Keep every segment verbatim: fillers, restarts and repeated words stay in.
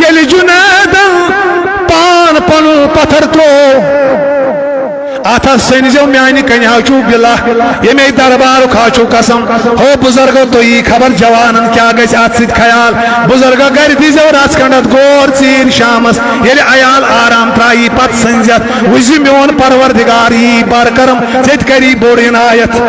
ییٚلہِ جُنیدن پان پنُن پتھر ترٛوو، اتھ ہا سٔنزیو میانہِ کنہِ ہا چھُو بِلا، ییٚمے دربارُک ہا چھُو قسم۔ ہو بُزرگو، تُہۍ یی خبر جوانن کیٛاہ گژھِ اتھ سۭتۍ خیال۔ بُزرگو، گرِ دیٖزیو رژھ کھنڈ اتھ غور، ژیٖرۍ شامس ییٚلہِ عیال آرام ترٛایی، پتہٕ سٔنزِ اتھ، وٕچھ زِ میون پروردگار یی برکرم، ژےٚ تہِ کری بوٚڑ عنایت۔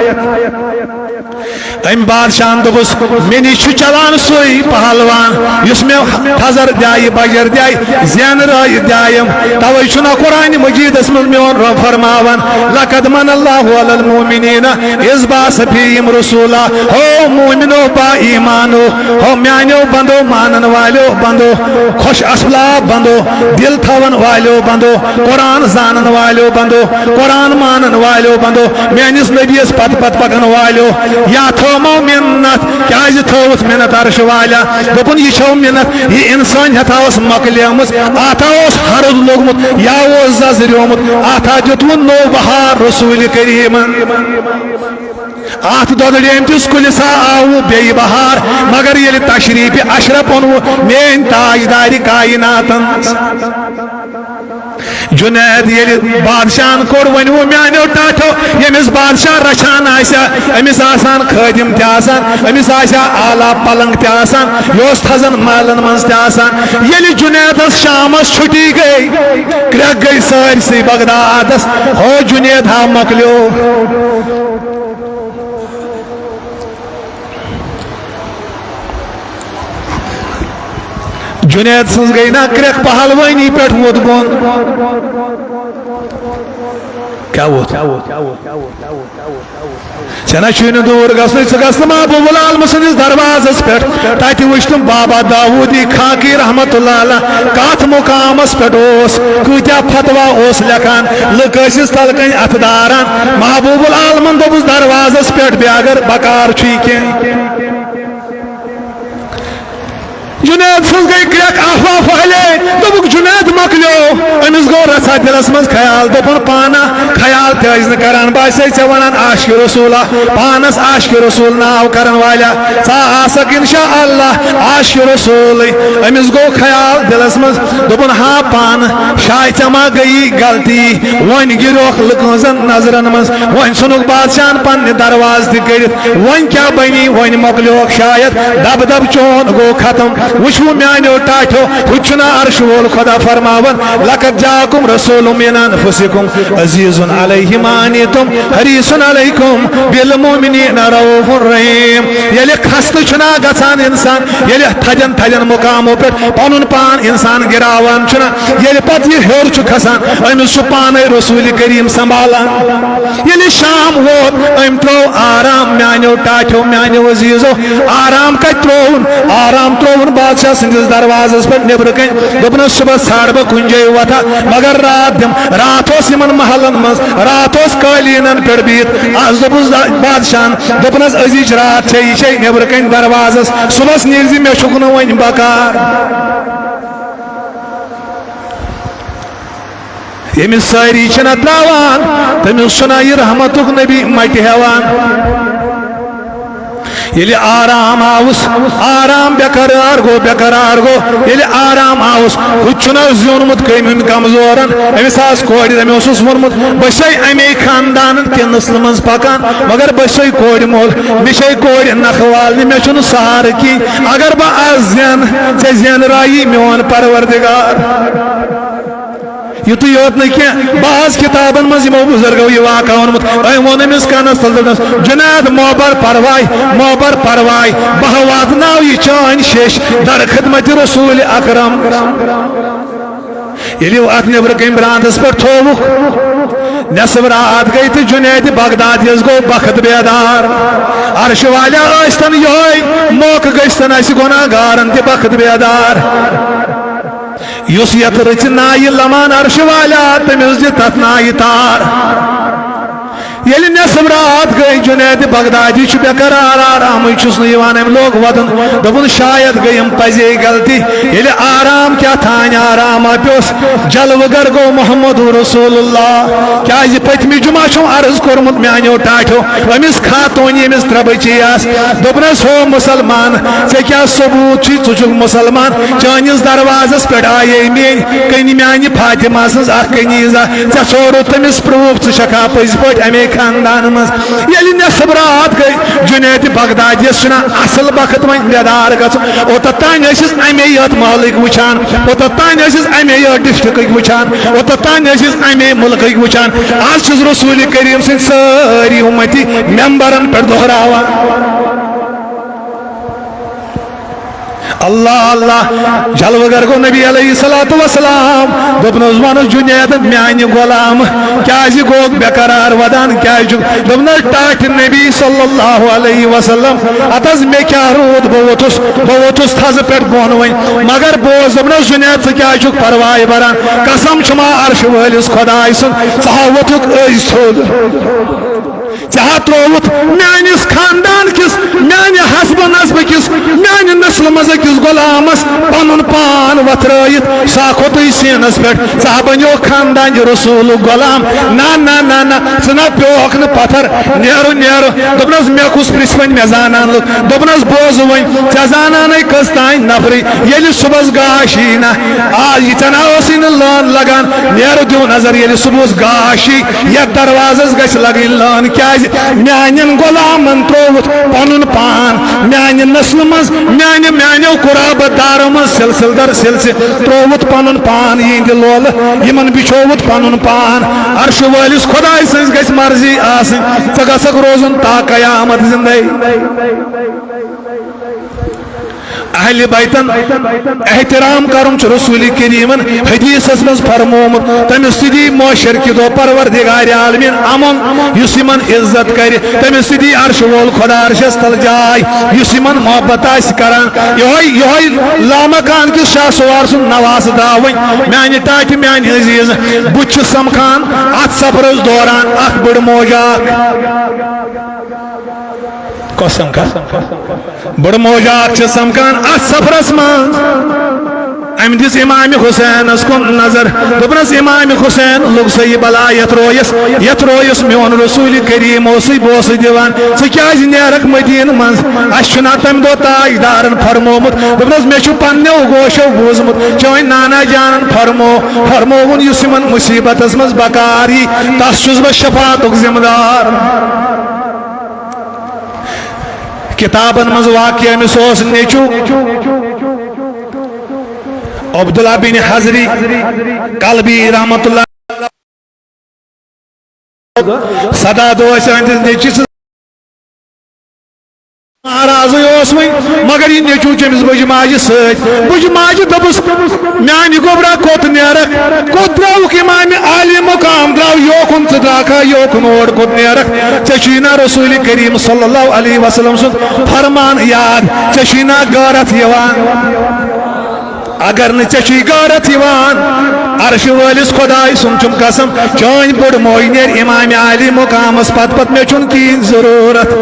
أمۍ بادشاہن دوٚپُس، مےٚ نِش چھُ چلان سُے پہلوان، یُس مےٚ تھزر دیایہِ، بجر دیایہِ، زینہٕ رٲیِتھ دیایِم۔ توے چھُنہ قرآن مجیدس منٛز میون رب فرماوان، "لقد من اللہ علی المؤمنین اذ بعث فیہم رسولا۔" ہو مومنو، با ایمانو، ہو میانیو بندو، مانن والیو بندو، خوش اسبلاب بندو، دل تھاون والیو بندو، قرآن زانن والیو بندو، قرآن مانن والیو بندو، میٲنِس نبیَس پتہٕ پتہٕ پکن والیو، یا تھٲومو مِنت، کیازِ تھٲوٕتھ مِنت عرشہِ والیا؟ دوٚپُن، یہِ چھو مِنت، یہِ اِنسٲنیت ہا ٲس مۄکلیمٕژ، اتھ ہا اوس ہرُد لوٚگمُت، یا اوس ززریومُت، اتھ ہا دیُتوُن نوٚو بہار رسول کریٖمن۔ اتھ دۄدڑیمتِس کُلِس ہا آوُ بیٚیہِ بہار، مگر ییٚلہِ تشریف اشرف اوٚنوُ میٲنۍ تاجدارِ کائناتن۔ جُنید ییٚلہِ بادشاہن کوٚر، وۄنۍ ووٚن میانیو ٹاٹھیو، ییٚمِس بادشاہ رچھان آسہِ ہا، أمِس آسان خٲدِم تہِ آسان، أمِس آسہِ ہا اعلیٰ پلنگ تہِ آسان، یہِ اوس تھزن محلن منٛز تہِ آسان۔ ییٚلہِ جُنیدس شامس چھُٹی گٔے، کرٛٮ۪کھ گٔے سٲرسٕے بغدادس، ہو جُنید ہا مۄکلیو۔ جُنید سٕنٛز گٔے نا کرٛٮ۪کھ پہلوٲنی پٮ۪ٹھ ووٚد بۄن۔ کیٛاہ ووٚتھ؟ ژےٚ نہ چھُے نہٕ دوٗر گژھنُے، ژٕ گژھ نہٕ محبوب العالم سٕنٛدِس دروازس پٮ۪ٹھ۔ تتہِ وٕچھ تِم بابا داوودی خاکی رحمت اللہ علیہ کتھ مقامس پٮ۪ٹھ اوس، کۭتیاہ فتوا اوس لیکھان، لُکھ ٲسِس تلہٕ کنۍ اتھٕ داران۔ محبوب العالمن دوٚپُس دروازس پٮ۪ٹھ بیٚہہ، اگر بکار چھُے کینٛہہ۔ جُنید سٕنٛز گٔے کرٛٮ۪کھ، آفا پھٔہلے، دوٚپُکھ، "جُنید مۄکلیو۔" أمِس گوٚو رژھا دِلس منٛز خیال، دوٚپُن، "پانہ خیال تہِ ٲسۍ نہٕ کران، بہٕ آسے ژےٚ ونان عاشقِ رسولا، پانس عاشقِ رسول ناو کرن والیا، ژٕ آسکھ انشاءاللہ عاشقِ رسولٕے۔" أمِس گوٚو خیال دِلس منٛز، دوٚپُن، "ہا پانہٕ شاید ژےٚ ما گٔیی غلطی؟" وۄنۍ گِریوکھ لُکن ہٕنٛزن نظرن منٛز، وۄنۍ ژھُنُکھ بادشاہن پننہِ دروازٕ تہِ کٔڑِتھ۔ وۄنۍ کیٛاہ بنی؟ وۄنۍ مۄکلیوکھ شاید، دب دب چون گوٚو ختم۔ وٕچھِو میانیو ٹاٹھیو، ہُہ چھُنہ عرش وول خدا فرماوان، "لقد جاءکم رسول من انفسکم عزیز علیہ ما عنتم حریص علیکم بالمؤمنین رؤوف رحیم۔" ییٚلہِ خستہٕ چھُنہ گژھان انسان، ییٚلہِ تھدٮ۪ن تھدٮ۪ن مقامو پٮ۪ٹھ پنُن پان انسان گراوان چھُنہ، ییٚلہِ پتہٕ یہِ ہیوٚر چھُ کھسان، أمِس چھُ پانے رسول کریم سنبھالان۔ ییٚلہِ شام ووت، أمۍ ترٛوو آرام، میانیو ٹاٹھیو، میانیو عزیزو، آرام کتہِ ترٛووُن؟ آرام ترٛووُن بادشاہ سٕنٛدِس دروازس پٮ۪ٹھ نیبرٕ کنہِ۔ دوٚپنس، "صبحس ژھانڈٕ بہٕ کُنہِ جایہِ وتھا، مگر راتھ دِم۔" راتھ اوس یِمن محلن منٛز، راتھ اوس قٲلیٖنن پٮ۪ٹھ بِہِتھ۔ از دوٚپُس دا-، بادشاہن، دوٚپنس، "أزِچ راتھ چھے، یہِ چھے نیبرٕ کنہِ دروازس، صبحس نیرِ زِ، مےٚ چھُکھ نہٕ وۄنۍ بکار۔" ییٚمِس سٲری چھِنہ تراوان، تٔمِس چھُنہ یہِ رحمتُک نبی مَٹہِ ہٮ۪وان۔ ییٚلہِ آرام آوُس، آرام بے قرار گوٚو، بے قرار گوٚو۔ ییٚلہِ آرام آوُس، ہُہ تہِ چھُنہ زیوٗنمُت کٔمۍ ہُنٛد کمزورن۔ أمِس آسہٕ کورِ، أمۍ اوسُس ووٚنمُت، "بہٕ چھسے اَمے خاندانن تہِ نسلہِ منٛز پکان، مگر بہٕ چھسے کورِ مول، مےٚ چھے کورِ نکھٕ والنہِ، مےٚ چھُنہٕ سہارٕ کِہیٖنۍ۔ اگر بہٕ از زینہٕ، ژےٚ زینرایی میون پروردگار۔" یُتُے یوت نہٕ کینٛہہ، بعض کتابن منٛز یِمو بزرگو یہِ واقعہ ووٚنمُت، أمۍ ووٚن أمِس کَنَس تَل دوٚپنَس، "جنید، مہ بر پرواے، مہ بر پرواے، بہٕ واتناو یہِ چٲنۍ شیٚش در خدمت رسول اکرم۔" ییٚلہِ یہِ اَتھ نیٚبرٕ کَنۍ برانٛدَس پٮ۪ٹھ تھووُکھ، نٮ۪صٕف راتھ گٔے تہٕ جنید بغدادیَس گوٚو بخت بیدار۔ عرشہِ والیا ٲسۍتَن یِہوٚے موقعہٕ، گٔژھۍتَن اَسہِ گۄناہ گارَن تہِ بخت بیدار۔ یُس یتھ رٕژِ نایہِ لمان عرشہِ والیا، تٔمِس دِ تتھ نایہِ تار۔ ییٚلہِ نٮ۪صٕف راتھ گٔے، جُنید بغدادی چھُ بے قرار، آرامٕے چھُس نہٕ یِوان۔ أمۍ لوگ وَدُن، دوٚپُن، شاید گٔے أمۍ پَزے غلطی۔ ییٚلہِ آرام کیٛاہ تانۍ آرام پیوٚس، جلوٕ گر گوٚو محمد رسول اللہ۔ کیٛازِ پٔتمہِ جمعہ چھُم عرض کوٚرمُت میٛانیو ٹاٹھیو أمِس خاتوٗن، ییٚمِس ترٛےٚ بچی آسہٕ، دوٚپنَس، ہو مُسلمان، ژےٚ کیٛاہ ثبوٗت چھُے؟ ژٕ چھُکھ مُسلمان؟ چٲنِس دروازس پٮ۪ٹھ آیے میٛٲنۍ کنہِ، میٛانہِ فاطمہ سٕنٛز اکھ کنیز، ژےٚ ژھوروُتھ تٔمِس پروٗف، ژٕ چھکھا پٔزۍ پٲٹھۍ امے خاندان منٛز؟ ییٚلہِ نٮ۪صٕف راتھ گٔے، جُنید بغدادیس چھُنہ اصل بخت وۄنۍ بیدار گژھُن۔ اوٚتتھ تام ٲسِس امے یوت محلٕکۍ وٕچھان، اوٚتتھ تام ٲسِس امے یوت ڈسٹرکٕکۍ وٕچھان، اوٚتتھ تام ٲسِس امے مُلکٕکۍ وٕچھان۔ از چھُس رسول کریم سٕنٛدۍ سٲری اُمتی ممبرن پٮ۪ٹھ دۄہراوان۔ اللہ اللہ، جلوٕ گر گوٚو نبی علیہ الصلوۃ والسلام۔ دوٚپنَس، وَنُس، جُنید، میٛانہِ غلام، کیٛازِ گوٚو بے قرار وَدان، کیٛازِ چھُکھ؟ دوٚپنَس، ٹاٹھۍ نبی صلی اللہ علیہ وسلم، اَتھ حظ مےٚ کیٛاہ روٗد، بہٕ ووٚتھُس، بہٕ ووٚتھُس تھزٕ پٮ۪ٹھ بۄن وۄنۍ، مگر بوز، دوٚپنَس، جُنید، ژٕ کیٛازِ چھُکھ پرواے بَران؟ قسم چھُما عرشہٕ وٲلِس خۄداے سُنٛد، ژٕ ہا ووٚتھُکھ أزۍ تھوٚد۔ ژےٚ ہا ترووُتھ میانِس خاندان کِس، میانہِ حسب و نسب کِس، میانہِ نسلہِ منٛز أکِس غلامس پنُن پان وتھرٲیِتھ، سُہ ہا کھوٚتُے سیٖنس پٮ۪ٹھ۔ ژٕ ہا بنیو خاندان رسولُک غلام۔ نہ، نہ، نہ، نہ، ژٕ نہ پیوکھ نہٕ پتھر۔ نیرُن، نیرُن۔ دوٚپنس، مےٚ کُس پرژھِ وۄنۍ، مےٚ زانان لُکھ۔ دوٚپنس، بوز وۄنۍ، ژےٚ زانانٕے کٔژ تانۍ نفرٕے، ییٚلہِ صُبحس گاش یی نہ، آ، یہِ ژےٚ نہ ٲسٕے نہٕ لٲن لگان۔ نیرٕ دِیِو نظر، ییٚلہِ صُبحس گاش یی، یتھ دروازس گژھِ لگٕنۍ لٲن۔ کیازِ؟ میانٮ۪ن غلامن ترووُتھ پنُن پان، میانہِ نسلہِ منٛز، میانہِ، میانیو قرابت دارو منٛز سلسلہٕ در سلسلہٕ ترووُتھ پنُن پان یِہنٛدِ لولہٕ، یِمن بچھووُتھ پنُن پان۔ عرشہٕ وٲلِس خۄداے سٕنٛز گژھِ مرضی آسٕنۍ، ژٕ گژھکھ روزُن تا قیامت زندے۔ اہل بیتن احترام کرُن چھُ رسول کریمن حدیثس منٛز فرمومُت۔ تٔمِس تہِ دی معاشر کہِ دۄہ پروردگار عالمین امن، یُس یِمن عزت کرِ۔ تٔمِس تہِ دی عرشہٕ وول خۄدا عرشس تل جاے، یُس یِمن محبت آسہِ کران۔ یِہوٚے، یِہوٚے لامکان کِس شاہ سوار سُنٛد نواسہٕ درٛاو وۄنۍ۔ میانہِ ٹاٹھہِ، میانہِ عزیز، بہٕ تہِ چھُس سمکھان اتھ سفرس دوران اکھ بٔڑ موج اکھ۔ کۄس سمکھان؟ بٔڑ موج اکھ چھِ سمکھان اتھ سفرس منٛز۔ أمۍ دِژ امام حسینس کُن نظر، دوٚپنس، امام حسین، لوٚگ سا یہِ بلا یتھ رویس، یتھ رویس میون رسول کریم اوسُے، بہٕ اوسُے دِوان، ژٕ کیازِ نیرکھ مدینہٕ منٛز؟ اسہِ چھُنہ تمہِ دۄہ تاجدارن فرمومُت؟ دوٚپنس، مےٚ چھُ پننیو گوشو بوٗزمُت، چٲنۍ نانا جانن فرمو، فرمووُن، یُس یِمن مصیبتس منٛز بکار یی، تس چھُس بہٕ شفاعتُک ذمہٕ دار۔ کتابن منٛز واقع، أمِس اوس نیٚچو عبداللہ بن حضری کلبی رحمت اللہ۔ سدا دۄہ ٲسۍ أہنٛدِس نیٚچوِس ناراضٕے اوس وۄنۍ، مگر یہِ نیٚچو چھُ أمِس بٕجہِ ماجہِ سۭتۍ۔ بٕجہِ ماجہِ دوٚپُس، میانہِ گوٚبرا، کوٚت نیرکھ؟ کوٚت درٛاوُکھ؟ امام عالی مقام درٛاو یوکُن، ژٕ درٛاکھا یوکُن، اور کوٚت نیرکھ؟ ژےٚ چھُے نا رسول کریم صلی اللہ علیہ وسلم سُنٛد فرمان یاد؟ ژےٚ چھُے نا غٲرت یِوان؟ اگر نہٕ ژےٚ چھُے غٲرت یِوان، عرشہٕ وٲلِس خۄداے سُنٛد چھُم قسم، چٲنۍ بٔڑ موج نیرِ امام عالی مقامس پتہٕ پتہٕ، مےٚ چھُنہٕ کِہیٖنۍ ضروٗرت۔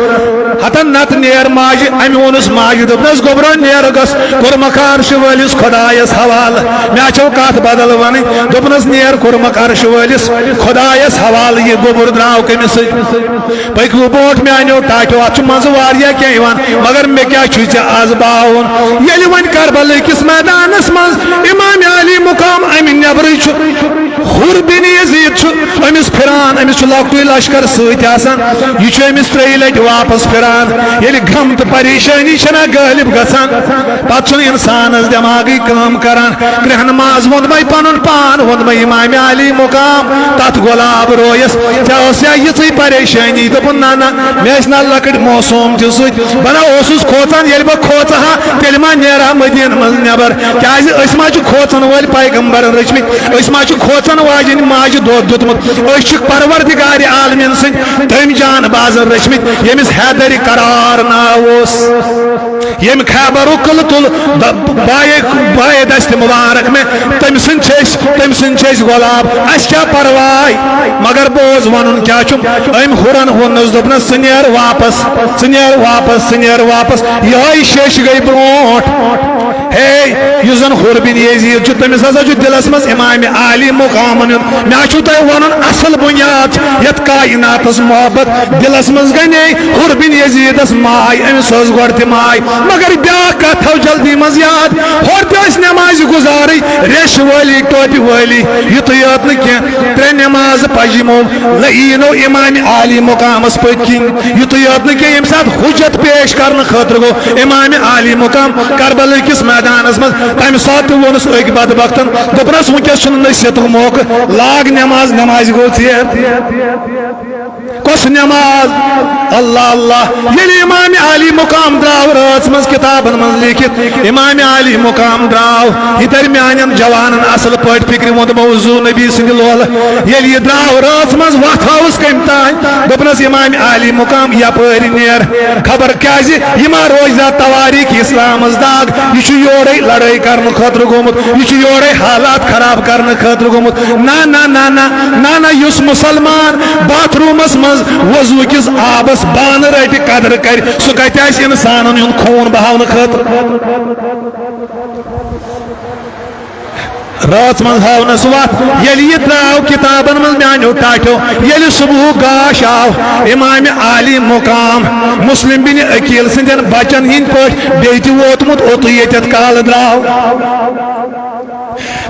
ہتن نتہٕ نیر ماجہِ، أمۍ ووٚنُس ماجہِ، دوٚپنس، گوٚبرو، نیر گژھ، کوٚرمکھ عرشہٕ وٲلِس خۄدایس حوالہٕ۔ مےٚ چھو کتھ بدل ونٕنۍ۔ دوٚپنس، نیر، کوٚرمکھ عرشہٕ وٲلِس خۄدایس حوالہٕ، یہِ گوٚبُر درٛاو کٔمِس سۭتۍ؟ پٔکِو برونٛٹھ میانیو ٹاٹھیو، اتھ چھُ منٛزٕ واریاہ کینٛہہ یِوان، مگر مےٚ کیٛاہ چھُے ژےٚ از باوُن؟ ییٚلہِ وۄنۍ کربلہٕ کِس میدانس منٛز امام عالی مقام امہِ نیبرٕے چھُ، حُر بن یزید چھُ أمِس پھِران، أمِس چھُ لۄکٹُے لشکر سۭتۍ آسان، یہِ چھُ أمِس ترٛیٚیہِ لٹہِ واپس پھِران۔ ییٚلہِ غم تہٕ پریشٲنی چھَنہ غٲلب گژھان، پتہٕ چھُنہٕ انسانس دٮ۪ماغٕے کٲم کران۔ کرٛہنہٕ ماز ووٚنمَے پنُن پان، ووٚنمَے امام عالی مقام تتھ گۄلاب رویس، ژےٚ ٲس یا یِژٕے پریشٲنی؟ دوٚپُن، نہ، نہ، مےٚ ٲسۍ نہ لۄکٕٹۍ معصوم تہِ سۭتۍ، بہٕ نہ اوسُس کھوژان، ییٚلہِ بہٕ کھوژٕ ہا، تیٚلہِ ما نیرٕ ہا مدینہٕ منٛز نٮ۪بر؟ کیازِ أسۍ ما چھِ کھوژن وٲلۍ پیغمبرن رٔچھمٕتۍ؟ أسۍ ما چھِ کھوژن واجٮ۪ن ماجہِ دۄد دیُتمُت؟ أسۍ چھِ پروردگار عالمین سٕنٛدۍ تٔمۍ جان بازن رٔچھمٕتۍ، ییٚمِس حیدر قرار ناو اوس۔ ییٚمۍ خیبرُک قلعہٕ تُل، د-، بایے، بایے دست مبارک مےٚ، تٔمۍ سٕنٛدۍ چھِ أسۍ، تٔمۍ سٕنٛدۍ چھِ أسۍ غلام، اَسہِ کیٛاہ پرواے؟ مگر بوز وَنُن کیٛاہ چھُم، أمۍ ہُرن ووٚننَس، دوٚپنَس، "ژٕ نیر واپس، ژٕ نیر واپس، ژٕ نیر واپس۔" یِہوٚے شیشہِ گٔے برونٛٹھ۔ ہے، یُس زن حُر بن یزید چھُ، تٔمِس ہسا چھُ دِلس منٛز امام عالی مقامن ہُنٛد۔ مےٚ چھُو تۄہہِ ونُن اصل بُنیاد چھِ یتھ کائناتس محبت۔ دِلس منٛز گنے حُر بن یزیدس ماے، أمِس ٲس گۄڈٕ تہِ ماے، مگر بیاکھ کتھ تھٲو جلدی منٛز یاد۔ ہورٕ تہِ ٲسۍ نمازِ گُزارٕے، ریش وٲلی، ٹوپہِ وٲلی، یُتُے یوت نہٕ کینٛہہ، ترٛےٚ نمازٕ پجہِ یِمو لعینو امام عالی مقامس پٔتۍ کِنۍ۔ یُتُے یوت نہٕ کینٛہہ، ییٚمہِ ساتہٕ حجت پیش کرنہٕ خٲطرٕ گوٚو امام عالی مقام کربلہٕ کِس میدانس منٛز، تمہِ ساتہٕ تہِ ووٚنُس أکۍ بدبختن، دوٚپنس، "وٕنکیٚس چھُنہٕ نصیحتُک موقعہٕ، لاگ نٮ۪ماز، نٮ۪مازِ گوٚو ژیر۔" کۄس نٮ۪ماز؟ اللہ اللہ۔ ییٚلہِ امام عالی مقام درٛاو رٲژ منٛز، کتابن منٛز لیکھِتھ، امام عالی مقام درٛاو، یہِ ترِ میانٮ۪ن جوانن اصل پٲٹھۍ فکرِ، ووٚنمو حضور نبی سٕنٛدِ لولہٕ۔ ییٚلہِ یہِ درٛاو رٲژ منٛز، وَتھ ہٲوٕس کٔمۍ تام؟ دوٚپنَس، "امام عالی مقام یپٲرۍ نیر۔" خبر کیٛازِ؟ یہِ ما روزِ ہا تواریخ اسلامس داغ؟ یہِ چھُ یورے لڑٲے کرنہٕ خٲطرٕ گوٚمُت، یہِ چھُ یورے حالات خراب کرنہٕ خٲطرٕ گوٚمُت۔ نہ، نہ، نہ، نہ، نہ، نہ، یُس مسلمان باتھ رومس منٛز وضو کِس آبس بانہٕ رٹہِ، قدر کرِ، سُہ کتہِ آسہِ انسانن ہُنٛد خوٗن بہاونہٕ خٲطرٕ؟ رٲژ منٛز ہٲونس وتھ۔ ییٚلہِ یہِ درٛاو کتابن منٛز میانیو ٹاٹھیو، ییٚلہِ صبحُک گاش آو، امام عالی مقام مسلم بن عقیل سٕنٛدٮ۪ن بچن ہٕنٛدۍ پٲٹھۍ بیٚیہِ تہِ ووتمُت اوٚتُے ییٚتٮ۪تھ کالہٕ درٛاو۔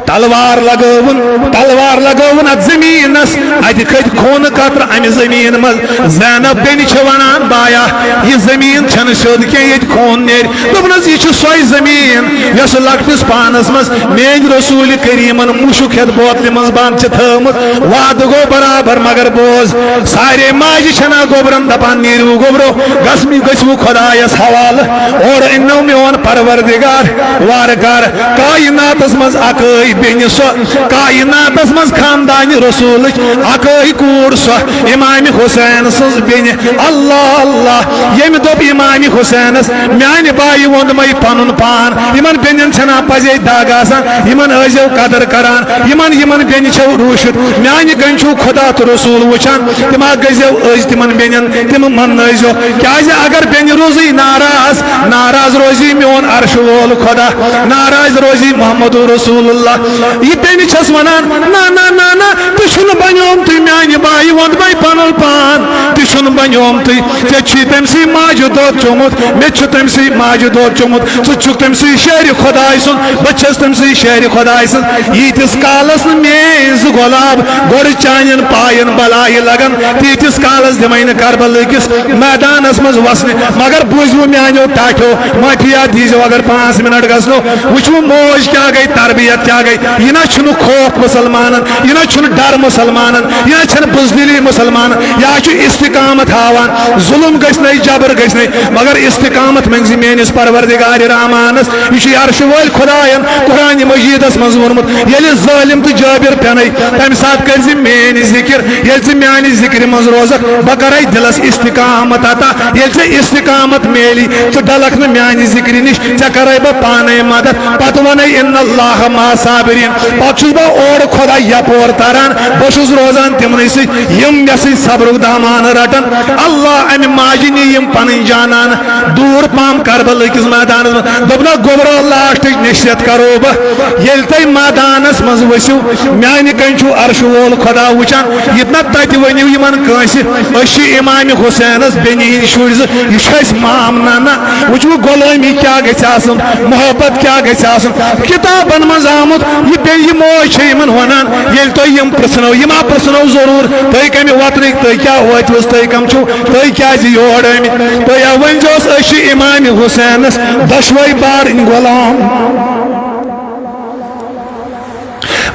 تلوار لگٲوٕن، تلوار لگٲوٕن اتھ زٔمیٖنس، اتہِ کھٔتۍ خوٗنہٕ قطرٕ امہِ زٔمیٖنہٕ منٛز۔ زینب بیٚنہِ چھِ ونان، "بایا، یہِ زٔمیٖن چھنہٕ سیوٚد کینٛہہ، ییٚتہِ خوٗن نیرِ۔" دوٚپنس، "یہِ چھِ سۄے زٔمیٖن، یۄس لۄکٹِس پانس منٛز میٲنۍ رسول کریمن مُشُک ہٮ۪تھ بوتلہِ منٛز بند چھِ تھٲومٕژ۔ وعدٕ گوٚو برابر، مگر بوز، سارے ماجہِ چھنا گوٚبرن دپان، 'نیٖرِو گوٚبرو، گژھ، گٔژھِو خۄدایس حوالہٕ، اورٕ أننو میون پروردگار وارٕ کارٕ۔'" کائناتس منٛز اکٲے بیٚنہِ سۄ، کائناتس منٛز خاندانِ رسولٕچ اکٲے کوٗر سۄ، امام حسین سٕنٛز بیٚنہِ۔ اللہ اللہ، ییٚمہِ دوٚپ امام حسینس، "میانہِ بایہِ ووٚن مےٚ پنُن پان، یِمن بیٚنٮ۪ن چھنا پزے دگ آسان، یِمن ٲسۍزیو قدر کران، یِمن، یِمن بیٚنہِ چھو روٗشِتھ، میانہِ کنۍ چھُو خدا تہٕ رسول وٕچھان، تِم ما گٔژھۍزیو أزۍ تِمن بیٚنٮ۪ن، تِم مننٲیزیو، کیازِ اگر بیٚنہِ روٗزٕے ناراض، ناراض روزی میون عرش وول خدا، ناراض روزی محمد رسول اللہ۔" یہِ بیٚنہِ چھس ونان، "نہ، نہ، نہ، نہ، تہِ چھُنہٕ بنیومتُے میانہِ بایہِ ووٚن مےٚ پنُن پان، تہِ چھُنہٕ بنیومتُے۔" ژےٚ چھُے تٔمۍ سٕے ماجہِ دۄد چوٚمُت، مےٚ تہِ چھُ تٔمۍ سٕے ماجہِ دۄد چوٚمُت، ژٕ چھُکھ تٔمۍ سٕے شیرِ خۄداے سُنٛد، بہٕ تہِ چھَس تٔمۍ سٕے شیرِ خۄداے سٕنٛز۔ ییٖتِس کالَس نہٕ میٲنۍ زٕ گۄلاب گۄڈٕ چانٮ۪ن پایَن بَلایہِ لَگَن، تیٖتِس کالَس دِمَے نہٕ کربلہٕ کِس میدانَس منٛز وَسنہِ۔ مگر بوٗزِو میٛانیو ٹاٹھیو، معٲفی دیٖزیو اگر پانٛژھ مِنٹ گژھنو۔ وٕچھِو موج کیٛاہ گٔے، تربیت کیٛاہ گٔے۔ یہِ نہ چھُنہٕ خوف مُسلمانَن، یہِ نہ چھُنہٕ ڈر مُسلمانَن، یہِ نہ چھَنہٕ بُزدِلی مُسلمانَن، یہِ حظ چھُ استقامت ہاوان۔ ظلم گژھِ نَے، جبر گژھِ نَے، مگر استقامت منٛگزِ میٲنِس پروردگار رحمانس۔ یہِ چھُ عرشہِ وٲلۍ خدایَن قرآن مجیدس منٛز ووٚنمُت، ییٚلہِ ظٲلم تہٕ جٲبر پٮ۪نَے، تَمہِ ساتہٕ کٔرزِ میٲنۍ ذِکر۔ ییٚلہِ ژٕ میانہِ ذِکرِ منٛز روزکھ، بہٕ کرے دِلس استقامت عطا۔ ییٚلہِ ژےٚ استقامت میلی، ژٕ ڈلکھ نہٕ میانہِ ذِکرِ نِش، ژےٚ کرے بہٕ پانے مدد۔ پتہٕ ونے، "ان اللہ مع صابرین"۔ پتہٕ چھُس بہٕ اورٕ خۄدا یپور تران، بہٕ چھُس روزان تِمنٕے سۭتۍ، یِم مےٚ سۭتۍ صبرُک دامانہٕ رٹن۔ اللہ، امہِ ماجہِ نی یِم پنٕنۍ جانان دوٗر پہم کربلہٕ کِس میدانس منٛز۔ دوٚپنکھ، "گوٚبرو، لاسٹٕچ نصیحت کرو بہٕ، ییٚلہِ تُہۍ میدانس منٛز ؤسِو، میانہِ کنۍ چھُو عرشہٕ وول خۄدا وٕچھان، یہِ تہِ نہ تتہِ ؤنِو یِمن کٲنٛسہِ، أسۍ چھِ امام حسینس بیٚنہِ ہٕنٛدۍ شُرۍ زٕ، یہِ چھُ اَسہِ مام ننہ۔" وٕچھِو غلٲمی کیٛاہ گژھِ آسُن، محبت کیٛاہ گژھِ آسُن۔ کتابن منٛز آمُت، یہِ بیٚیہِ یہِ موج چھِ یِمن ونان، ییٚلہِ تۄہہِ یِم پرژھنو، یِم ہا پرژھنو ضروٗر، تُہۍ کمہِ وطنٕکۍ، تُہۍ کیٛاہ وٲتۍ وٕز، تُہۍ کم چھِو، تُہۍ کیٛازِ یور آمٕتۍ؟ تُہۍ ہا ؤنۍزیوس، أسۍ چھِ امام حسینس دۄشوے بارٕنۍ غلام۔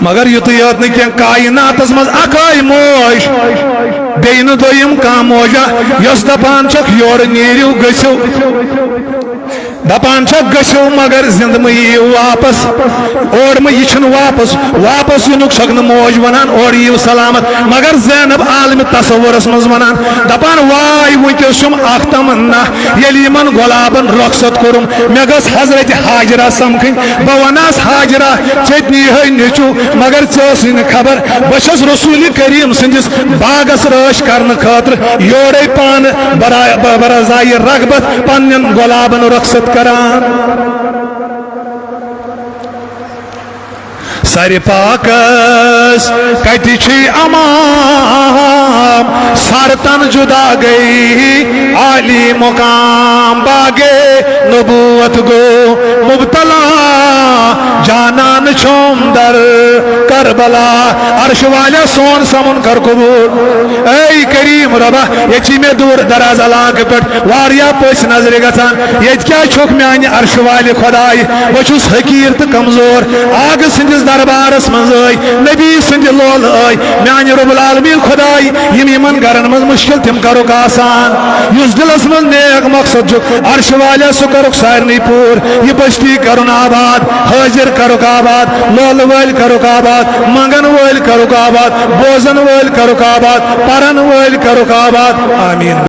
مگر یُتُے یوت نہٕ کینٛہہ، کائناتس منٛز اکٲے موج، بیٚیہِ نہٕ دوٚیِم کانٛہہ موجا، یۄس دپان چھکھ، "یورٕ نیٖرِو، گٔژھِو۔" دپان چھکھ گٔژھِو مگر زندٕ مہٕ یِیِو واپس۔ اور مہٕ، یہِ چھُنہٕ واپس، واپس یِنُک چھکھ نہٕ موج ونان، اورٕ یِیِو سلامت۔ مگر زینب عالمِ تصورس منٛز ونان، دپان واے وٕنکیٚس چھُم اکھ تمنا، ییٚلہِ یِمن گۄلابن رۄخصت کوٚرُم، مےٚ گٔژھ حضرت حاجرہ سمکھٕنۍ۔ بہٕ ونہس حاجرہ، ژےٚ تہِ نیٖہے نیٚچو، مگر ژےٚ ٲسٕے نہٕ خبر، بہٕ چھس رسول کریم سٕنٛدِس باغس رٲچھ کرنہٕ خٲطرٕ یورے پانہٕ برا-، ب-، برضایہِ رغبت پننٮ۪ن گۄلابن رۄخصت کران۔ سرِ پاکس کتہِ چھُے امام، سر تن جدا گئی عالی مقام۔ باغِ نبوت گو مبتلا، جانان چھوم در کربلا۔ عرش والیا سون سمن کر قبول۔ اے کریم ربا، ییٚتہِ چھِ مےٚ دوٗر دراز علاقہٕ پٮ۪ٹھ واریاہ پٔژھۍ نظرِ گژھان۔ ییٚتہِ کیٛاہ چھُکھ میانہِ عرش والہِ خداے؟ بہٕ چھُس حقیٖر تہٕ کمزور۔ آغہٕ سٕنٛدِس دربارس منٛز ٲے، نبی سٕنٛدِ لولہٕ ٲے۔ میانہِ رب العالمین خداے، یِم یِمن گرن منٛز مشکل، تِم کرُکھ آسان۔ یُس دلس منٛز نیک مقصد چھُ، عرش والیا، سُہ کرُکھ سارنٕے پوٗرٕ۔ یہِ بستی کرُن آباد، حٲضِر کرُکھ آباد، لولہٕ وٲلۍ کرُکھ آباد، منگن وٲلۍ کرُکھ آباد، بوزن وٲلۍ کرُکھ آباد، پرن وٲلۍ کرُکھ آباد۔ آمین۔